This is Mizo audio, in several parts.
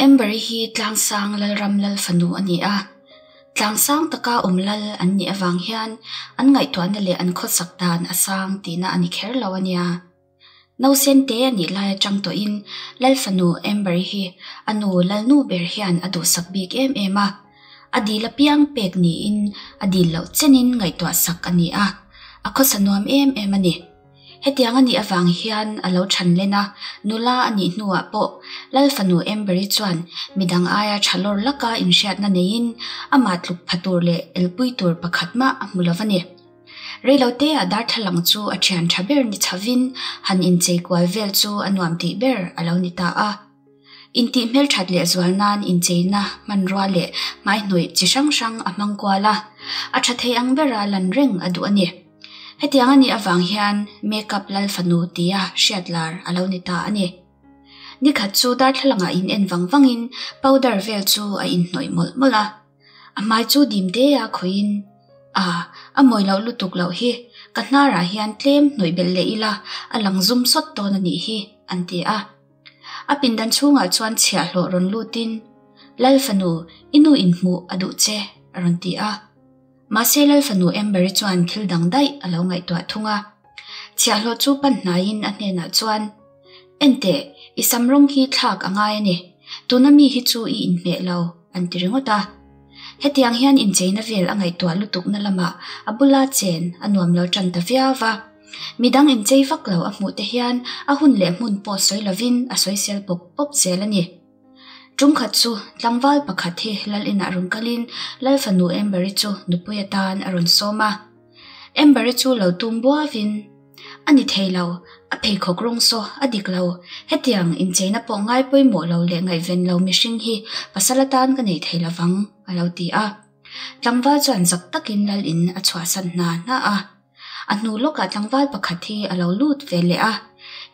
Amber-i hi Tlangsang Lalram Lal fanu a ni a. Tlangsang taka awm lal an nih avang hian an ngaihtuahna leh an khawsak dan a sang tihna a ni kher lo a nia. Nausen te a nih lai atang tawhin Lal fanu Amber-i hi a nu Lalnu ber hian a duhsak bik em em a. A dil apiang pek niin a dil loh chenin ngaihtuah sak a ni a, a khawsa nuam em em a ni. Hetiang a nih avang hian a lo chhan len a, nula a nih hnuah pawh Lal fanu Amber-i chuan midang aia tha lawr laka inhriatna neiin amah tluk pha tur leh elpui tur pakhat mah a hmu lo va ni. Reiloteah darthlalang chu a thian tha ber ni chhovin han inchei kual vel chu a nuam tih ber a lo ni ta a. Intih hmelthat leh zual nan incheina hmanrua leh hmaihnawih chi hrang hrang a hmang kual a, a tha thei ang bera lan reng a duh a ni. Hetiang a nih avang hian Makeup Lal fanu tia hriat lar a lo ni ta a ni. Nikhat chu darthlalangah in en vang vangin powder vel chu a inhnawih mawlh mawlh a. A hmai chu dim te a khawihin, A, a mawi loh lutuk loh hi, ka hnarah hian tlem hnawih belh leh ila a lang zum sawt dawn a nih hi, an ti a. A pindan chhungah chuan chhiahhlawh rawn lutin, Lal fanu, i nu inhmuh a duh che, a rawn ti a. Mahse Lal fanu Amber-i chuan thil dang daih a lo ngaihtuah thung a. Chhiahhlawh chu pan hnaiin a hnenah chuan, Enteh, i sam rawng hi thlak a ngai a ni. Tuna mi hi chu i inhmeh lo, an ti ringawt a. Hetiang hian incheina vel a ngaihtuah lutukna lamah a bula chen a nuam lo tan ta viau va. Midang inchei vak lo a hmuh te hian a hun leh hmun pawh sawi lovin a sawisel pawp pawp zel a ni. Tum khat chu tlangval pakhat hi Lal inah rawn kalin Lal fanu Amber-i chu nupui atan a rawn sawm a. Amber-i chu lo tum buavin, A ni thei lo, a pheikhawk rawng saw a dik lo, hetiang incheina pawh ngai pawimawh lo leh ngaihven lo mihring hi pasal atan ka nei thei lovang, a lo ti a. Tlangval chuan zak takin Lal in a chhuahsan hna hna a. A hnu lawkah tlangval pakhat hi a lo lut ve leh a,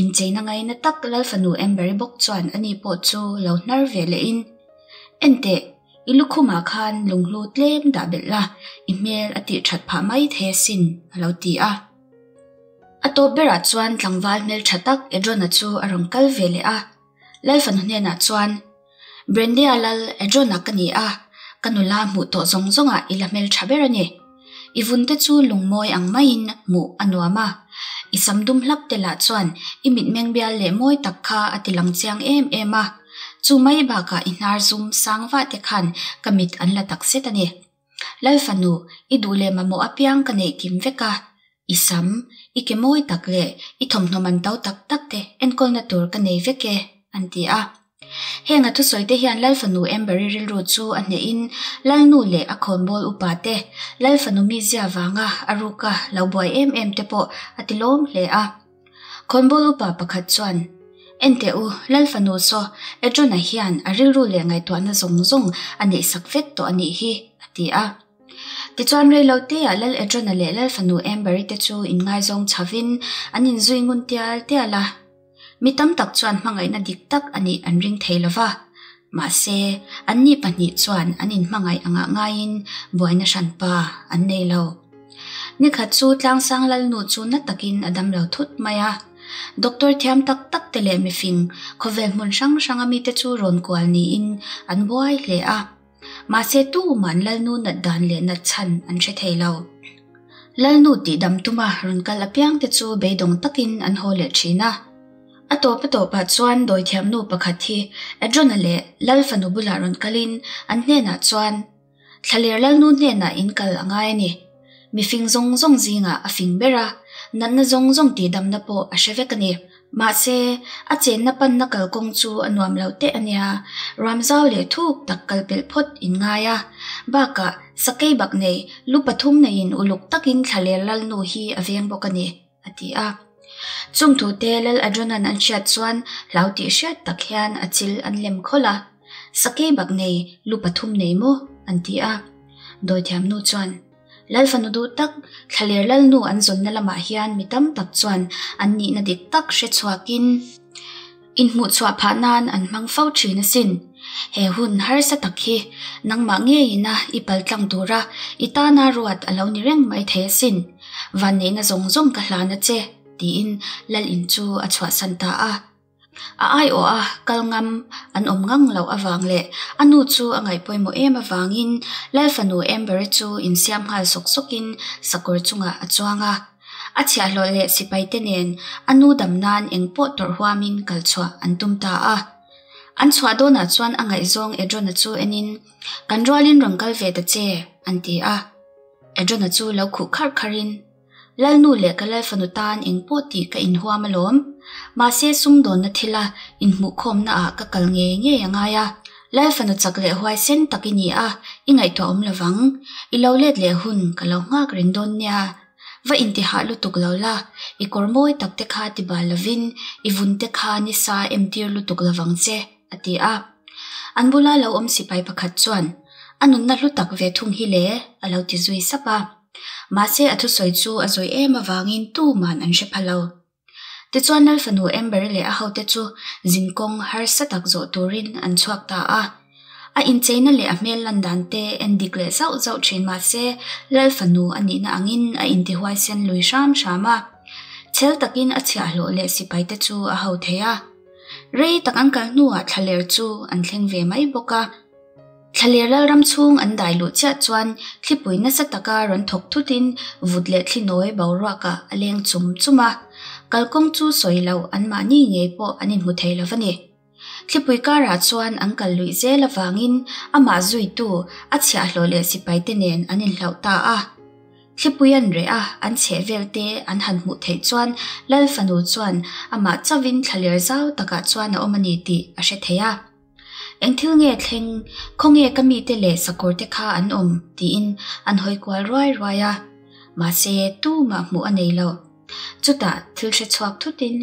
incheina ngaina tak Lal fanu Amber-i bawk chuan ani pawh chu lo hnar ve lehin, Enteh, i lukhumah khan lunghlu tlem dah belh la, i hmel a tih that phah mai thei asin, a lo ti a. A tawp berah chuan tlangval hmeltha tak Edrona chu a rawn kal ve leh a. Lal fanu hnenah chuan, Brandia lal Edrona ka ni a, ka nula hmuh tawh zawng zawngah i la hmeltha ber a ni. I vunte chu lungmawi ang maiin hmuh a nuam a, i sam dum hlap te lah chuan i mitmeng bial leh mawi tak kha a ti lang chiang em em a, chu mai bakah i hnar zum sang vah te khan ka mit an la tak zet a ni. Lal fanu, i duh leh mamawh apiang ka neih kim vek a, i sam, i ke mawi tak leh i thawmhnaw man to tak tak te enkawlna tur ka nei vek e, an ti a. Heng a thusawi te hian Lal fanu Amber-i rilru chu a hnehin Lalnu leh a khawnbawl upa te, Lal fanu mizia vanga a ruka lo buai em em te pawh a ti lawm hle a. Khawnbawl upa pakhat chuan, Enteh u, Lal fanu saw, Edrona hian a rilru leh ngaihtuahna zawng zawng a neihsak vek tawh a nih hi, a ti a. Tichuan reiloteah Lal Edrona leh Lal fanu Amber-i te chu inngaizawng chhovin an inzui ngun tial tial a. Mi tam tak chuan hmangaihna dik tak a nih an ring thei lo va, mahse, anni pahnih chuan an inhmangaih angah ngaiin buaina hranpa an nei lo. Nikhat chu Tlangsang Lalnu chu na takin a dam lo thut mai a. Doctor thiam tak tak te leh mifing khawvel hmun hrang hranga mite chu rawn kual niin an buai hle a. Mahse tuman Lalnu nat dan leh nat chhan an hre thei lo. Lalnu tih dam tuma rawn kal apiang te chu beidawng takin an haw leh thin a. A tawp a tawpah chuan dawithiamnu pakhat hi Edrona leh Lal fanu bulah rawn kalin an hnenah chuan, Thlaler Lalnu hnenah in kal a ngai a ni. Mifing zawng zawng zingah a fing ber a, natna zawng zawng tihdamna pawh a hre vek a ni. Mahse, a chenna panna kalkawng chu a nuam lo teh a nia, ruamzau leh thuk tak kal pelh phawt in ngai a. Bakah, sakei bak nei, lu pathum neiin uluk takin thlaler lalnu hi a veng bawk a ni, a ti a. Chung thute Lal Adronan an hriat chuan hlau tih hriat tak hian a chil an lem khawlh a. Sakei bak nei, lu pathum nei maw? an ti a. Dawithiamnu chuan, Lal fanu duh tak, thlaler lalnu an zawnna lamah hian mi tam tak chuan an nihna dik tak hre chhuakin inhmuhchhuah phah nan an hmang fo thin asin. He hun harsa tak hi nangmah ngeina i paltlang tura i tana ruat a lo ni reng mai thei asin. Vanneihna zawng zawng ka hlan a che, tiin lal in chu a chhuahsan ta a. A aiawha kal ngam an awm ngang loh avang leh a nu chu a ngaih pawimawh em avangin Lal fanu Amber-i chu insiam nghal sawk sawkin sakawr chungah a chuang a. A chhiahhlawh leh sipaite nen a nu dam nan eng pawh tawrh huamin kal chhuah an tum ta a. An chhuah dawnah chuan a ngaihzawng Edrona chu enin, Kan rualin rawn kal ve ta che, an ti a. Edrona chu lo khuh kharh kharhin, Lalnu leh ka lalfanu tan eng pawh tih ka inhuam alawm. Mahse sumdawnna thila inhmuhkhawmna ah ka kal ngei ngei a ngai a. Lalfanu chak leh huaisen tak i ni a, i ngaihtuah awm lovang. I lo let leh hun ka lo nghak reng dawn nia. Va intihah lutuk lo la, i kawr mawi tak te kha ti bal lovin i vun te kha nisa emtir lutuk lovang che, a ti a. An bula lo awm sipai pakhat chuan, A nunna hlu tak ve thung hi le, a lo ti zui sap a. Mahse a thusawi chu a zawi em avangin tuman an hre pha lo. Tichuan Lal fanu Amber-i leh a hote chu zinkawng harsa tak zawh turin an chhuak ta a. A incheina leh a hmel lan dan te en dik leh zauh zauh thin mah se Lal fanu a nihna angin a intihuaisen lui hram hram a. Chhel takin a chhiahhlawh leh sipaite chu a ho thei a. Rei tak an kal hnuah thlaler chu an thleng ve mai bawk a. Thlaler lalram chhung an dai luh chiah chuan thlipui nasa taka rawn thawk thutin vut leh thli nawi boruakah a leng chum chum a. Kalkawng chu sawi loh anmahni ngei pawh an inhmu thei lo va ni. Thlipui karah chuan an kal luih zel avangin amah zuitu a chhiahhlawh leh sipaite nen an inhlauh ta a. Thlipui an reh a, an chheh vel te an han hmuh theih chuan Lal fanu chuan amah chauhin thlaler zau takah chuan a awm a ni tih a hre thei a. Eng thil nge thleng, khawnge ka mite leh sakawr te kha an awm? tiin an hawi kual ruai ruai a. Mahse, tumah hmuh a nei lo. Chutah thil hre chhuak thutin,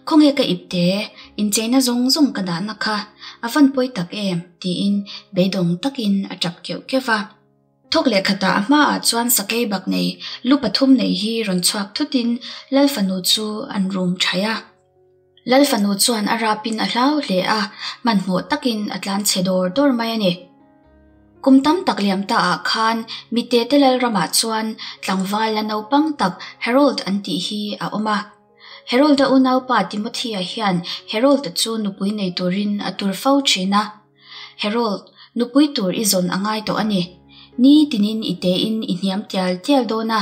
Khawnge ka ipte, incheina zawng zawng ka dahna kha a van pawi tak em? tiin beidawng takin a tap keuh keuh va. Thawk leh khatah a hmaah chuan sakei bak nei, lu pathum nei hi rawn chhuak thutin Lal fanu chu an rum thaih a. Lal fanu chuan a rapin a hlau hle a, hmanhmawh takin a tlan chhe dawr dawr mai a ni. Kum tam tak liam ta ah khan Mitete Lalramah chuan tlangval la naupang tak Harold an tih hi a awm a. Harold-a unaupa Timothy-a hian Harold-a chu nupui nei turin a tur fo thin a. Harold, nupui tur i zawn a ngai tawh a ni. Ni tinin i tein i hniam tial tial dawn a,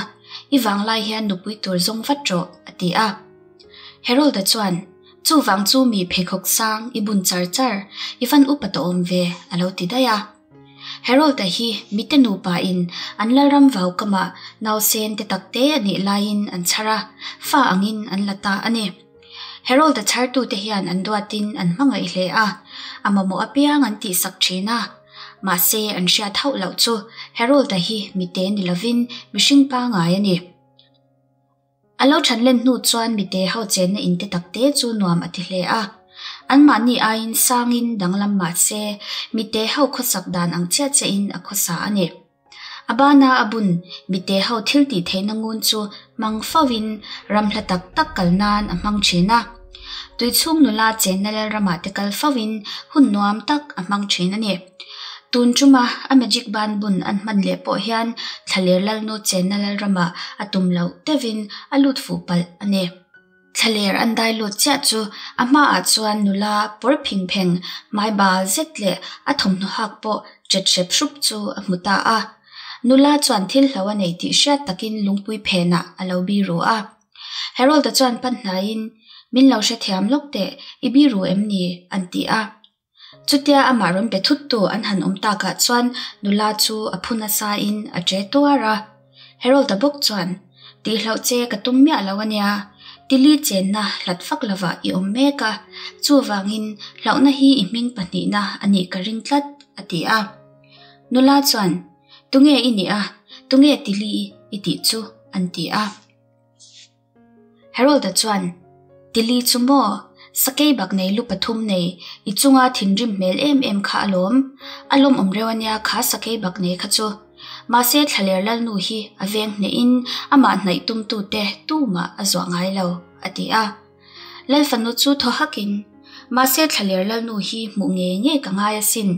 i vanglai hian nupui tur zawng vat rawh, a ti a. Harold-a chuan, Chuvang chu mi pheikhawk sang i bun char char, i van upa tawh awm ve, a lo ti daih a. Harold-a hi mite nupa in an lalram vau kamah nausen te tak te a nih laiin an chhar a, fa angin an la ta a ni. Harold-a chhartute hian an duatin an hmangaih hle a, a mamawh apiang an tihsak thin a. Mahse, an hriat hauh loh chu Harold-a hi mite ni lovin mihring pangai a ni. A lo than len hnu chuan mite ho chenna in te tak te chu nuam a ti hle a. Anmahni aiin sangin danglam mah se, mite ho khawsak dan ang chiah chiahin a khawsa a ni. A bana a bun mite ho thil tih theihna ngun chu hmang fovin ram hla tak tak kal nan a hmang thin a. Tuichhung nula chenna lalramah te kal fovin hun nuam tak a hmang thin a ni. Tun tuma a magic ban bun an hman leh pawh hian thlaler lalnu chenna lalramah a tum loh deuhin a lut fuh palh a ni. Thlaler an dai lut chiah chu a hmaah chuan nula pawr phing pheng hmai bal zet leh a thawmhnaw hak pawh chet hrep hrup chu a hmu ta a. Nula chuan thil hlo a nei tih hriat takin lungpui phenah a lo biru a. Harold-a chuan pan hnaiin, Min lo hrethiam lawk teh, i biru em ni? an ti a. Chutia amah rawn be thuttu an han awm takah chuan nula chu a phu nasain a ṭe tuar a. Harold-a bawk chuan, Tihloh che ka tum miah lo a nia, Tili chenna hlat fak lovah i awm mek a, chuvangin hlauhna hi i hming pahnihna a nih ka ring tlat, a ti a. Nula chuan, Tunge i nih a, tunge Tili i tih chu? an ti a. Harold-a chuan, Tili chu maw? Sakei bak nei lu pathum nei, i chunga thinrim hmel em em kha alawm. A lawmawm reuh ania kha sakei bak nei kha chu. Mahse thlaler lalnu hi a veng hnehin amah hnaih tumtute tumah a zuah ngai lo, a ti a. Lalfanu chu thaw hakin, Mahse thlaler lalnu hi hmuh ngei ngei ka ngai asin.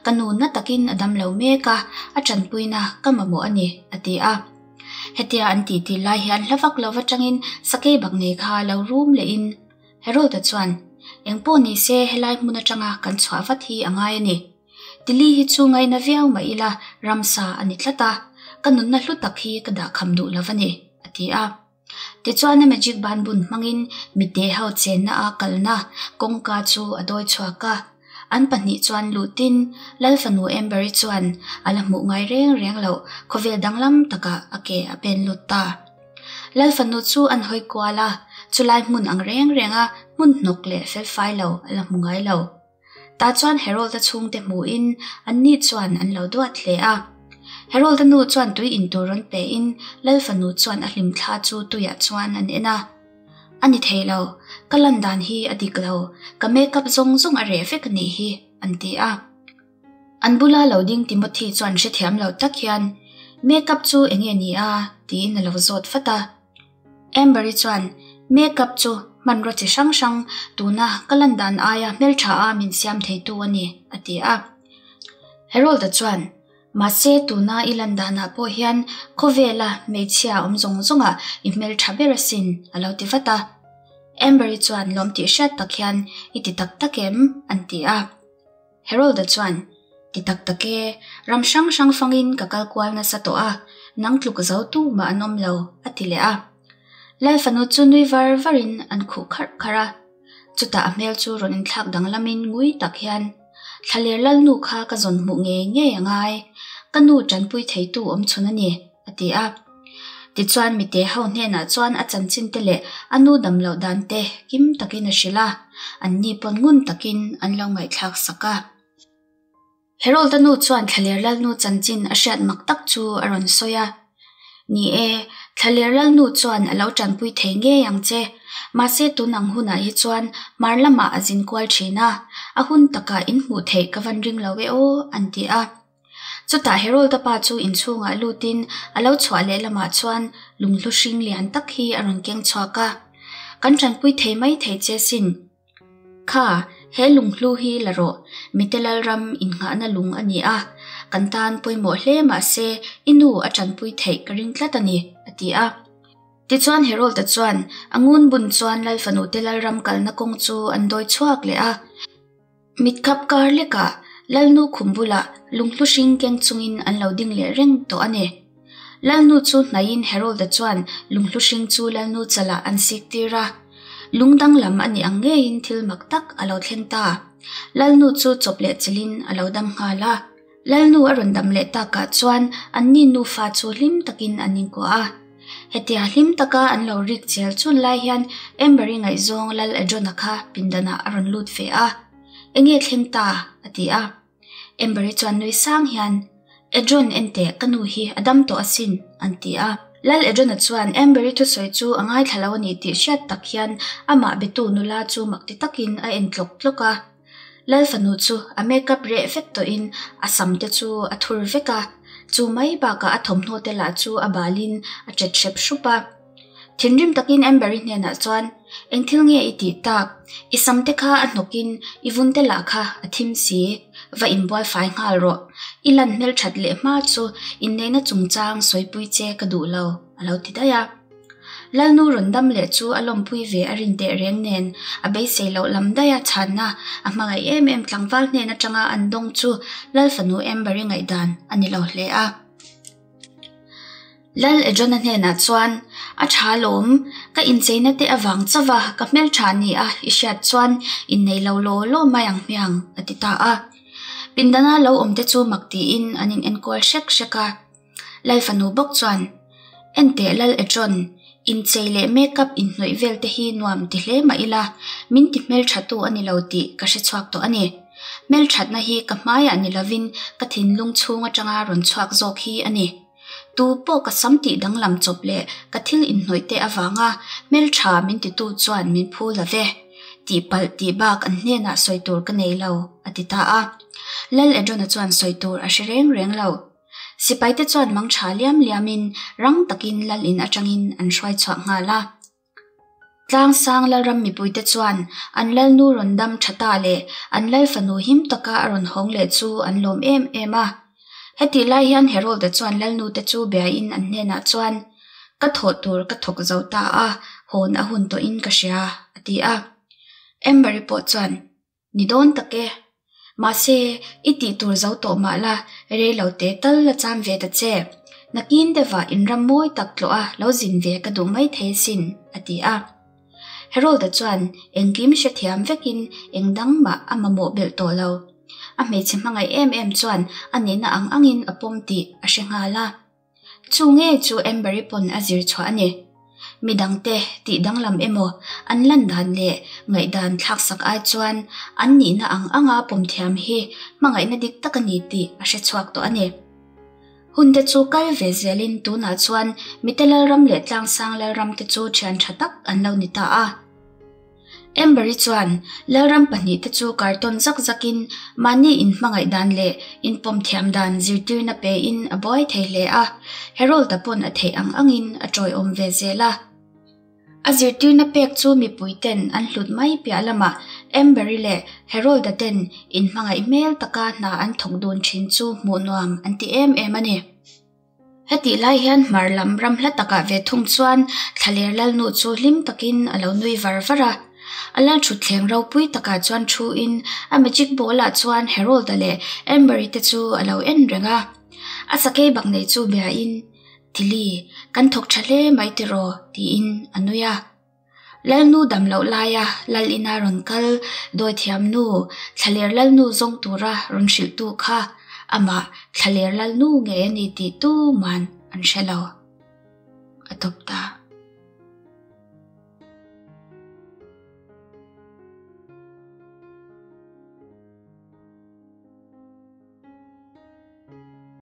Ka nu na takin a dam lo mek a, a tanpuina ka mamawh a ni, a ti a. Hetia an tih tih lai hian hla vak lo atangin sakei bak nei kha lo rum lehin Harold-a chuan, Engpawh ni se helai hmun atanga kan chhuah vat hi a ngai a ni. Tili hi chu ngaina viau mah ila ramsa a ni tlat a, ka nunna hlu tak hi ka dahkham duh lo a ni, a ti a. Tichuan a magic banbun hmangin mite ho chenna a kalna kawngka chu a dawi chhuak a. An pahnih chuan lutin Lal fanu Amber-i chuan a la hmuh ngai reng reng loh khawvel danglam takah a ke a pen lut ta. Lal fanu chu an hawi kual a, chulai hmun ang reng renga hmun hnawk leh felfai lo a la hmu ngai lo. Tah chuan Harold-a chhungte hmuhin anni chuan an lo duat hle a. Harold-a nu chuan tui in tur rawn pein Lal fanu chuan a hlimthla chu tuiah chuan an en a. A ni thei lo, ka lan dan hi a dik lo, ka makeup zawng zawng a reh vek a nih hi, an ti a. An bula lo ding Timothy chuan hrethiam lo tak hian, Makeup chu eng nge ni a? tiin a lo zawt vat a. Amber-i chuan, Makeup chu hmanraw chi hrang hrang tuna ka lan dan aia hmeltha a min siam theitu a ni, a ti a. Harold-a chuan, Mahse tuna i lan danah pawh hian khawvela hmeichhia awm zawng zawngah i hmeltha ber asin, a lo ti vat a. Amber-i chuan lawm tih hriat tak hian, I ti tak tak em? an ti a. Harold-a chuan, Ti tak tak e, ram hrang hrang fangin ka kal kual nasa tawh a, nang tluk zo tu mah an awm lo, a ti leh a. Lal fanu chu nui var varin an khuh kharh kharh a. Chutah a hmel chu rawn inthlak danglamin ngui tak hian, Thlaler Lalnu kha ka zawn hmuh ngei ngei a ngai, ka nu tanpui theitu awm chhun a ni, a ti a. Tichuan mite ho hnenah chuan a chanchin te leh a nu dam loh dan te kim takin a hrilh a, anni pawn ngun takin an lo ngaihthlak sak a. Harold-a nu chuan Thlaler Lalnu chanchin a hriat mak tak chu a rawn sawi a. Ni e, Thlaler Lalnu chuan a lo tanpui thei ngei ang che. Mahse tun ang hunah hi chuan hmar lamah a zin kual thin a, a hun takah inhmuh theih ka van ring lo e aw, an ti a. Chutah Harold-a pa chu inchhungah lutin a lo chhuah leh lamah chuan lunghlu hring lian tak hi a rawn keng chhuak a. Kan tanpui thei mai thei che sin. Kha, he lunghlu hi la rawh, mite Lalram innghahna lung a ni a, kan tan pawimawh hle mah se i nu a tanpui theih ka ring tlat a ni, a ti a. Tichuan Harold-a chuan a ngun bun chuan Lal fanute Lalram kalna kawng chu an dawi chhuak leh a. Mitkhap kar lekah Lalnu khum bulah lunghlu hring keng chungin an lo ding leh reng tawh a ni. Lalnu chu hnaihin Harold-a chuan lunghlu hring chu Lalnu chalah an sik tir a. Lung danglam a nih ang ngeiin thil mak tak a lo thleng ta. Lalnu chu chawp leh chilhin a lo dam nghal a. Lalnu a rawn dam leh takah chuan anni nufa chu hlim takin an inkuah a. Hetia hlim taka an lo rik chel chun lai hian Amber-i ngaihzawng Lal Edrona kha pindanah a rawn lut ve a. Enge thleng ta? a ti a. Amber-i chuan nui sang hian, Edron enteh ka nu hi a dam tawh asin, an ti a. Lal Edrona chuan Amber-i thusawi chu a ngaithla lo a ni tih hriat tak hian amah betu nula chu makti takin a en tlawk tlawk a. Lal fanu chu a makeup reh vek tawhin a sam te chu a thur vek a, chu mai bakah a thawmhnaw te lah chu a balin a ṭet hrep hrup a. Thinrim takin Amber-i hnenah chuan, Eng thil nge i tih tak? I sam te kha a hnawkin i vun te lah kha a thim si. Va inbual fai nghal rawh. I lan hmelṭhat leh hma chu inneihna chungchang sawipui che ka duh lo, a lo ti daih a. Lalnu rawn dam leh chu a lawmpui ve a rin teh reng nen, a beisei loh lam daih a chhanna a hmangaih em em tlangval hnen atanga an dawng chu Lal fanu Amber-i ngaihdan a ni lo hle a. Lal Edrona hnenah chuan, A tha lawm, ka incheina te avang chauh a, ka hmeltha ni a i hriat chuan innei lo law law mai ang hmiang, a ti ta a. Pindana lo awm te chu mak tiin an in enkual hrek hrek a. Lal fanu bawk chuan, Enteh Lal Etron, inchei leh makeup inhnawih vel te hi nuam ti hle mah ila, min ti hmelthatu a ni lo tih ka hre chhuak tawh a ni. Hmelthatna hi ka hmaiah ni lovin ka thinlung chhung atanga rawn chhuak zawk hi a ni. Tu pawh ka sam tih danglam chawp leh ka thil inhnawih te avanga hmeltha min titu chuan min phu lo ve. Tihpalh tih bak an hnenah sawi tur ka nei lo, a ti ta a. Lal Edrona chuan sawi tur a hre reng reng lo. Sipaite chuan mang tha liam liamin rang takin lal in atangin an hruai chhuak nghal a. Tlangsang Lalram mipuite chuan an lalnu rawn dam tha ta leh an lal fanu him taka a rawn hawng leh chu an lawm em em a. Hetih lai hian Harold-a chuan lalnute chu biain an hnenah chuan, Ka thawh tur ka thawk zo ta a, hawn a hun tawhin ka hria, a ti a. Amber-i pawh chuan, Ni dawn tak e. Mahse, i tih tur zo tawh mah la, rei lo te tal la cham ve ta che. Nakin deuhah inram mawi tak tlawh a lo zin ve ka duh mai thei asin, a ti a. Harold-a chuan engkim hrethiam vekin eng dang mah a mamawh belh tawh lo. A hmeichhe hmangaih em em chuan a nihna ang angin a pawm tih a hre nghal a. Chu ngei chu Amber-i pawn a zir chhuah a ni. Mi dangte tih danglam emaw an lan dan leh ngaihdan thlaksak ai chuan an nihna ang anga pawm thiam hi hmangaihna dik tak a ni tih a hre chhuak tawh a ni. Hunte chu kal ve zelin tunah chuan mite lalram leh tlangsang lalram te chu thian tha tak an lo ni ta a. Amber-i chuan lalram pahnihte chu kartawn zak zakin mahni inhmangaih dan leh inpawm thiam dan zirtirna pein a buai thei hle a, Harold-a pawn a theih ang angin a tawiawm ve zel a. A zirtirna pek chu mipuiten an hlut mai piah lamah Amber-i leh Harold-a ten inhmangaih hmel taka hna an thawk dun thin chu hmuh nuam an ti em em a ni. Hetih lai hian hmar lam ram hla takah ve thung chuan thlaler lalnu chu hlim takin a lo nui var var a. A lal thutthleng ropui takah chuan thuin a magic ball ah chuan Harold-a leh Amber-i te chu a lo en reng a. A sakei bak nei chu biain, Tilly, kan thawk tha hle mai tiraw? tiin a nui a. Lalnu dam loh laia lal ina rawn kal dawithiam nu thlaler lalnu zawng tura rawn hrilhtu kha amah thlaler lalnu ngei a ni tih tuman an hre lo. A tawp ta.